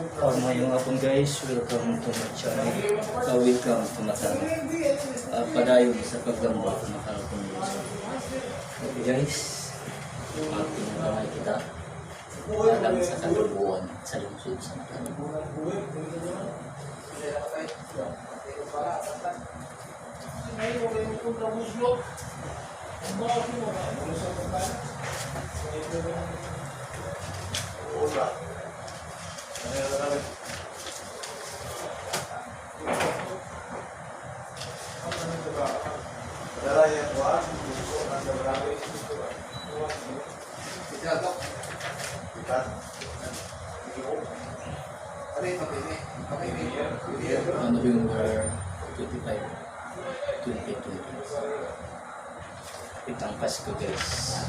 Maayong hapon, guys, welcome to my channel. Welcome to Matano. Padayon sa paglambot Matano Community. Okay guys, tinatangay kita alang sa katubuan sa lungsod sa Matano. On November 25, 2020. Itang Pasko, guys.